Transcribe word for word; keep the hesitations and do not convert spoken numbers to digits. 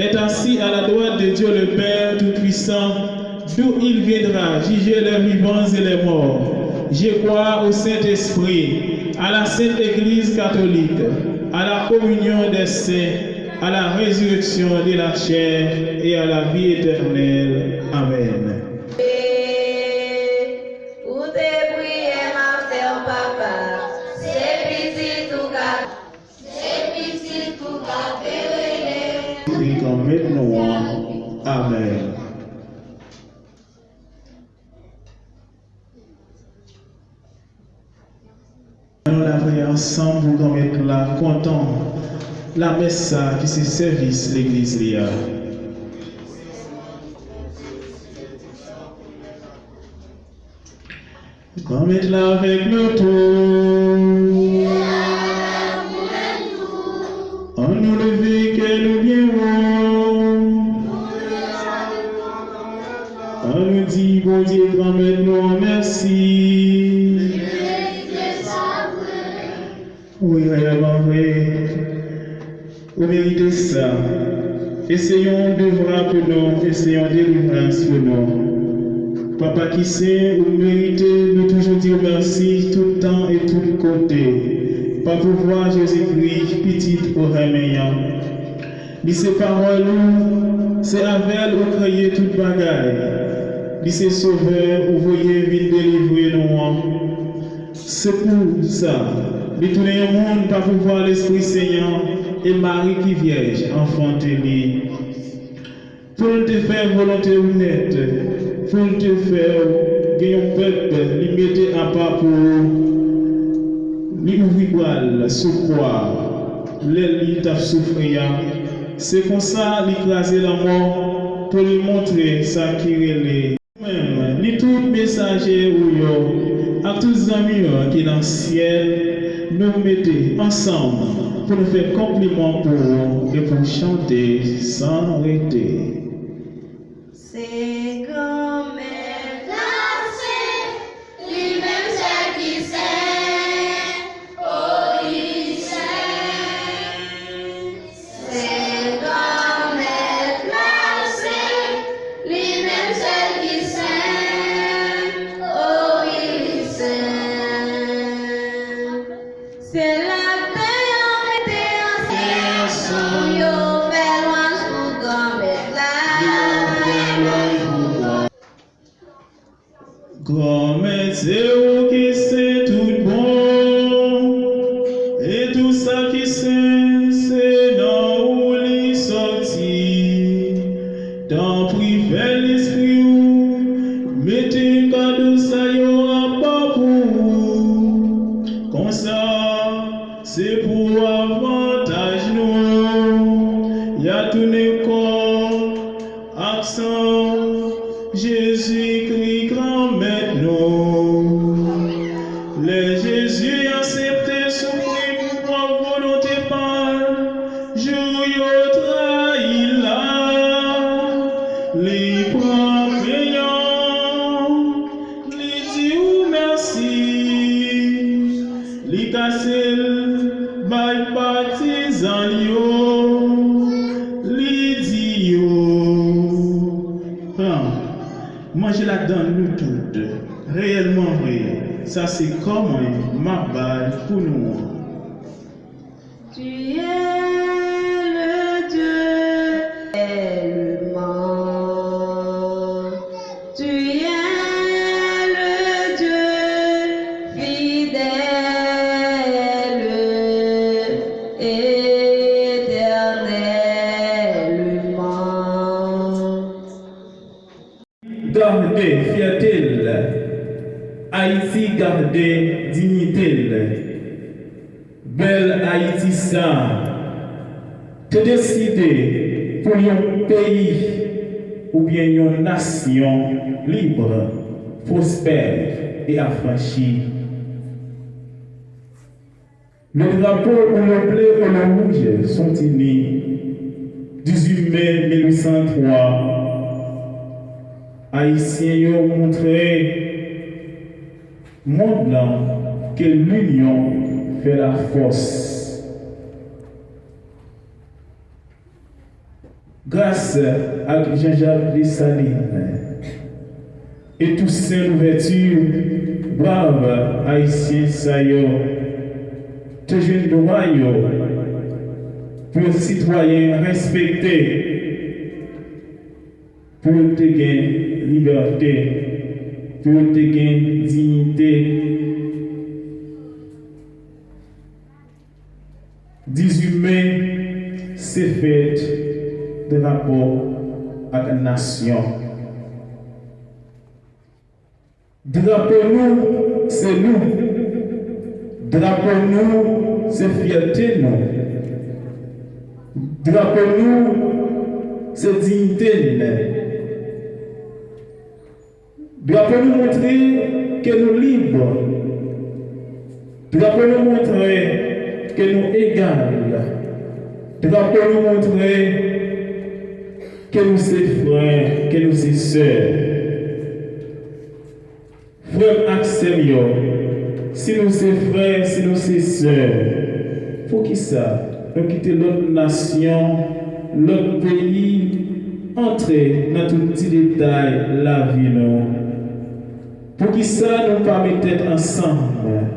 est assis à la droite de Dieu le Père Tout-Puissant, d'où il viendra juger les vivants et les morts. Je crois au Saint-Esprit, à la Sainte Église catholique, à la communion des saints, à la résurrection de la chair et à la vie éternelle. Amen. Ou te priye m ap fè w papa, se pitit ou k ap, se pitit ou k ap rele. Li Granmèt nou an. Amèn. Ann nou lapriyè ansanm pou Granmèt la kontan lamès sa ki se sèvis legliz li a. Granmèt la avèk nou tout. Ann nou leve kè nou byen wo. Ann nou di Bondye Granmèt nou an mèsi. Wi, reyèlman vre, ou merite sa. E se yon devwa pou nou, e se yon delivrans pou nou. Papa ki sen, ou merite nou toujou di w mèsi tout tan e tout kote, pa pouvwa Jezikri, Pitit ou renmen an. Li se pawòl ou, se avè l ou kreye tout bagay. Li se Sovè ou voye vin delivre nou an. Se pou sa, li tounen yon moun pa pouvwa Lespri Sen an e Mari ki vyèj anfante li. Pou l te fè volonte ou nèt, pou l te fè w gen yon pèp li mete apa pou ou, li ouvri bra l sou kwa lè li t ap soufri a. Se konsa li kraze lanmò pou li montre sa ki rele. Ou menm, ni tout mesaje ou yo, ak tout zanmi yo ki nan syèl, nou mete ansanm pou nou fè konpliman pou ou e pou chante san rete. Se Granmèt la sen, li menm sèl ki sen, o, li sen. Se Granmèt la sen, li menm sèl ki sen, o wi, li sen. Syèl ak tè an mete ansanm, yo fè lwanj pou Granmèt la. Granmèt, se ou ki sen tout bon, e tou sa ki sen, se nan ou li sòti. Tanpri, fè Lespri ou mete kado sa yo apa pou ou. Konsa, se pou avantaj nou, y a tounen kò ak san Jezikri Granmèt nou. Lè Jezi aksepte soufri pou pwòp volonte pa l, jou yo trayi l la, li pran pen an, li di ou mèsi, li kase l bay patizan l yo, li di yo, pran, manje ladan l nou tout. Reyèlman vre, sa se kò mwen m ap bay pou nou an. Tu es le Dieu tellement. Tu es le Dieu fidèle, éternellement. Gade fyète l, Ayiti gade diyite l. Bèl Ayiti sa te deside pou l yon peyi oubyen yon nasyon lib, pwospè e afranchi. Le drapeau ou le bleu et le rouge sont unis. Dizuit me mil uit san twa, Ayisyen yo montre mond lan ke linyon fè lafòs. Gras ak Jean-Jacques Dessalines e Toussaint Louverture, brav Ayisyen sa yo te jwenn dwa yo pou yo sitwayen respekte, pou yo te gen libète, pou yo te gen diyite. Dizuit me se fèt drapo ak nasyon. Drapo nou se nou. Drapo nou se fyète nou. Drapo nou se diyite n. Drapo nou montre ke nou lib. Drapo nou montre ke nou egal. Drapo nou montre ke nou se frè, ke nou se sè. Frè m ak sè m yo, si nou se frè, si nou se sè, poukisa nou kite lòt nasyon, lòt peyi antre nan tout ti detay lavi nou? Poukisa nou pa met tèt ansanm?